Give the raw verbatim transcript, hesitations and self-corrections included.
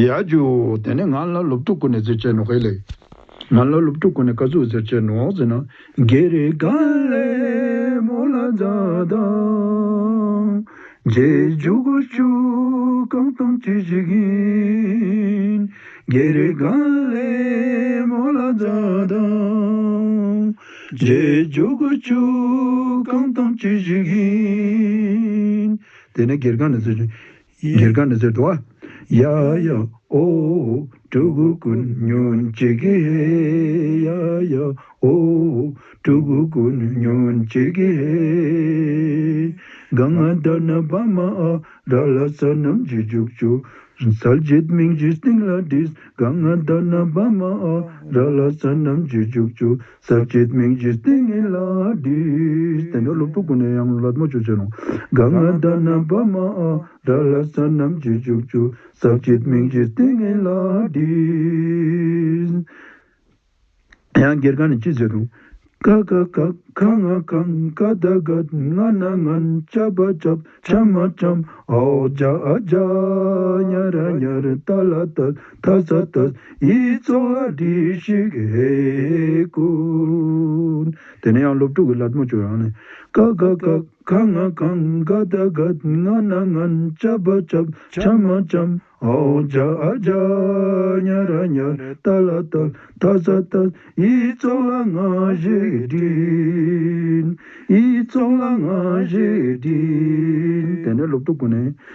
ཡ་ཇུ། ཏེ་ནེ་ང་ལ་སློབ་ཕྲུག་གུན་ནི་ཟེར་ཅེས་ནོག་ཧེ་ལེ། ང་ལ་སློབ་ཕྲུག་གུན་ནི་ཀ་ཟུག་ཟེར་ཅེས་ནོག་ཟེར་ན། ཏེ་ནེ་དགེ་རྒན་ནི་ཟེར་ཅེས། དགེ་རྒན་ནི་ཟེར་དུག་པ། ཏེ་ནེ་སློབ་ཕྲུག་གུན་ནི་ཡང་ལད་མོ་ཅོ་ཅེས་ནོག། ཡང་དགེ་རྒན་ནི་ཅི་ཟེར་དུག། ཏེ་ནེ་ཡང་སློབ་ཕྲུག་གུན་ལད་མོ་ཅོ་ཡང་ནི། ཏེ་ནེ་སློབ་ཕྲུག་གུན་ནི།